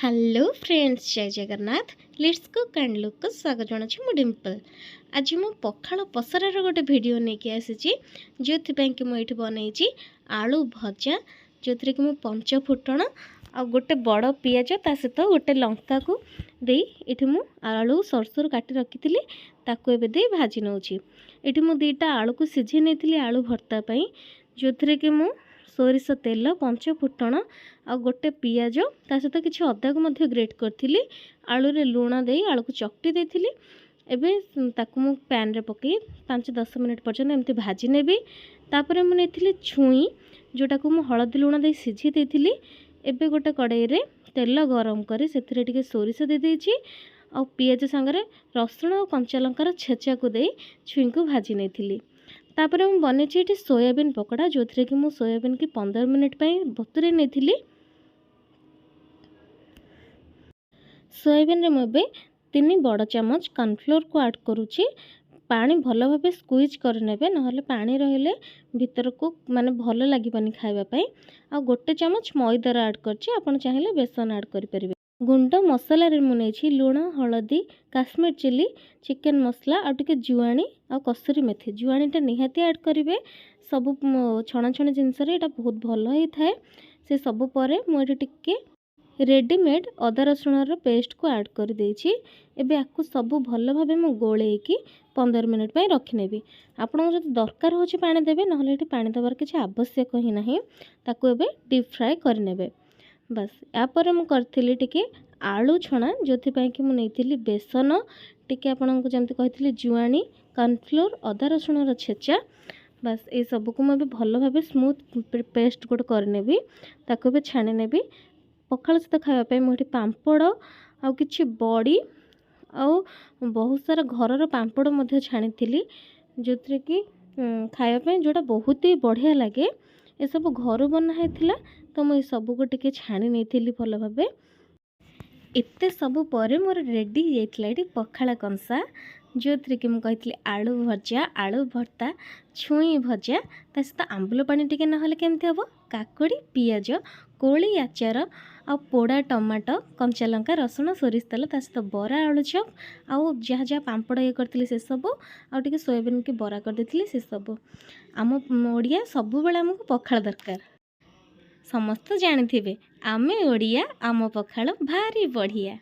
Hello friends, ଜୟ Jagannath. Let's cook and ଲୁକ୍କୁ ସ୍ୱାଗତ ଜଣାଉଛି ମୁଁ ଡିମ୍ପଲ୍। ଆଜି ମୁଁ ପଖାଳ ପସରାର ଗୋଟେ ଭିଡ଼ିଓ ନେଇକି ଆସିଛି, ଯେଉଁଥିପାଇଁ କି ମୁଁ ଏଇଠି ବନେଇଛି ଆଳୁ ଭଜା, ଯେଉଁଥିରେ କି ମୁଁ ପଞ୍ଚ ଫୁଟଣ ଆଉ ଗୋଟେ ବଡ଼ ପିଆଜ, ତା ସହିତ ଗୋଟେ ଲଙ୍କାକୁ ଦେଇ ଏଠି ମୁଁ ଆଳୁ ସରୁ ସରୁ କାଟି ରଖିଥିଲି, ତାକୁ ଏବେ ଦେଇ ଭାଜି ନେଉଛି। ଏଠି ମୁଁ ଦୁଇଟା ଆଳୁକୁ ସିଝେଇ ନେଇଥିଲି ଆଳୁ ଭର୍ତ୍ତା ପାଇଁ, ଯେଉଁଥିରେ କି ମୁଁ ସୋରିଷ ତେଲ, ପଞ୍ଚ ଫୁଟଣ ଆଉ ଗୋଟେ ପିଆଜ, ତା ସହିତ କିଛି ଅଦାକୁ ମଧ୍ୟ ଗ୍ରେଟ୍ କରିଥିଲି। ଆଳୁରେ ଲୁଣ ଦେଇ ଆଳୁକୁ ଚକଟି ଦେଇଥିଲି। ଏବେ ତାକୁ ମୁଁ ପ୍ୟାନ୍ରେ ପକାଇ 5-10 ମିନିଟ୍ ପର୍ଯ୍ୟନ୍ତ ଏମିତି ଭାଜି ନେବି। ତାପରେ ମୁଁ ନେଇଥିଲି ଛୁଇଁ, ଯେଉଁଟାକୁ ମୁଁ ହଳଦୀ ଲୁଣ ଦେଇ ସିଝେଇ ଦେଇଥିଲି। ଏବେ ଗୋଟେ କଡ଼େଇରେ ତେଲ ଗରମ କରି ସେଥିରେ ଟିକେ ସୋରିଷ ଦେଇଦେଇଛି ଆଉ ପିଆଜ ସାଙ୍ଗରେ ରସୁଣ ଆଉ କଞ୍ଚା ଲଙ୍କାର ଛେଚାକୁ ଦେଇ ଛୁଇଁକୁ ଭାଜି ନେଇଥିଲି। ତାପରେ ମୁଁ ବନେଇଛି ଏଠି ସୋୟାବିନ୍ ପକୋଡ଼ା, ଯେଉଁଥିରେ କି ମୁଁ ସୋୟାବିନ୍କି 15 ମିନିଟ୍ ପାଇଁ ବତୁରେଇ ନେଇଥିଲି। ସୋୟାବିନ୍ରେ ମୁଁ ଏବେ 3 ବଡ଼ ଚାମଚ କର୍ଣ୍ଣଫ୍ଲୋର୍କୁ ଆଡ଼୍ କରୁଛି। ପାଣି ଭଲ ଭାବେ ସ୍କୁଇଜ୍ କରିନେବେ, ନହେଲେ ପାଣି ରହିଲେ ଭିତରକୁ ମାନେ ଭଲ ଲାଗିବନି ଖାଇବା ପାଇଁ। ଆଉ ଗୋଟେ ଚାମଚ ମଇଦାର ଆଡ଼୍ କରିଛି, ଆପଣ ଚାହିଁଲେ ବେସନ ଆଡ଼୍ କରିପାରିବେ। ଗୁଣ୍ଡ ମସଲାରେ ମୁଁ ନେଇଛି ଲୁଣ, ହଳଦୀ, କାଶ୍ମୀର ଚିଲି, ଚିକେନ୍ ମସଲା ଆଉ ଟିକେ ଜୁଆଣି ଆଉ କସୁରୀ ମେଥି। ଜୁଆଣିଟା ନିହାତି ଆଡ଼୍ କରିବେ, ସବୁ ଛଣାଛଣି ଜିନିଷରେ ଏଇଟା ବହୁତ ଭଲ ହେଇଥାଏ। ସେ ସବୁ ପରେ ମୁଁ ଏଠି ଟିକେ ରେଡ଼ିମେଡ଼୍ ଅଦା ରସୁଣର ପେଷ୍ଟକୁ ଆଡ଼୍ କରିଦେଇଛି। ଏବେ ଆକୁ ସବୁ ଭଲ ଭାବେ ମୁଁ ଗୋଳେଇକି 15 ମିନିଟ୍ ପାଇଁ ରଖିନେବି। ଆପଣଙ୍କୁ ଯଦି ଦରକାର ହେଉଛି ପାଣି ଦେବେ, ନହେଲେ ଏଠି ପାଣି ଦେବାର କିଛି ଆବଶ୍ୟକ ହିଁ ନାହିଁ। ତାକୁ ଏବେ ଡିପ୍ ଫ୍ରାଏ କରିନେବେ, ବାସ୍। ୟାପରେ ମୁଁ କରିଥିଲି ଟିକେ ଆଳୁ ଛଣା, ଯେଉଁଥିପାଇଁ କି ମୁଁ ନେଇଥିଲି ବେସନ ଟିକେ, ଆପଣଙ୍କୁ ଯେମିତି କହିଥିଲି ଜୁଆଣି, କର୍ଣ୍ଣଫ୍ଲୋର୍, ଅଦା ରସୁଣର ଛେଚା। ବାସ୍, ଏସବୁକୁ ମୁଁ ଏବେ ଭଲ ଭାବେ ସ୍ମୁଥ୍ ପେଷ୍ଟ ଗୋଟେ କରିନେବି। ତାକୁ ଏବେ ଛାଣି ନେବି। ପଖାଳ ସହିତ ଖାଇବା ପାଇଁ ମୁଁ ଏଠି ପାମ୍ପଡ଼ ଆଉ କିଛି ବଡ଼ି ଆଉ ବହୁତ ସାରା ଘରର ପାମ୍ପଡ଼ ମଧ୍ୟ ଛାଣିଥିଲି, ଯେଉଁଥିରେ କି ଖାଇବା ପାଇଁ ଯେଉଁଟା ବହୁତ ହି ବଢ଼ିଆ ଲାଗେ। ଏସବୁ ଘରୁ ବନା ହେଇଥିଲା, ତ ମୁଁ ଏସବୁକୁ ଟିକେ ଛାଣି ନେଇଥିଲି ଭଲ ଭାବେ। ଏତେ ସବୁ ପରେ ମୋର ରେଡ଼ି ହେଇଯାଇଥିଲା ଏଠି ପଖାଳ କଂସା, ଯେଉଁଥିରେ କି ମୁଁ କହିଥିଲି ଆଳୁ ଭଜା, ଆଳୁ ଭର୍ତ୍ତା, ଛୁଇଁ ଭଜା, ତା ସହିତ ଆମ୍ବୁଲ ପାଣି ଟିକେ ନହେଲେ କେମିତି ହେବ, କାକୁଡ଼ି, ପିଆଜ, କୋଳି ଆଚାର ଆଉ ପୋଡ଼ା ଟମାଟୋ, କଞ୍ଚା ଲଙ୍କା, ରସୁଣ, ସୋରିଷ ତେଲ, ତା ସହିତ ବରା, ଆଳୁଚପ ଆଉ ଯାହା ଯାହା ପାମ୍ପଡ଼ ଇଏ କରିଥିଲି ସେସବୁ, ଆଉ ଟିକେ ସୋୟାବିନ୍ କି ବରା କରିଦେଇଥିଲି ସେସବୁ। ଆମ ଓଡ଼ିଆ ସବୁବେଳେ ଆମକୁ ପଖାଳ ଦରକାର। ସମସ୍ତେ ଜାଣିଥିବେ ଆମେ ଓଡ଼ିଆ, ଆମ ପଖାଳ ଭାରି ବଢ଼ିଆ।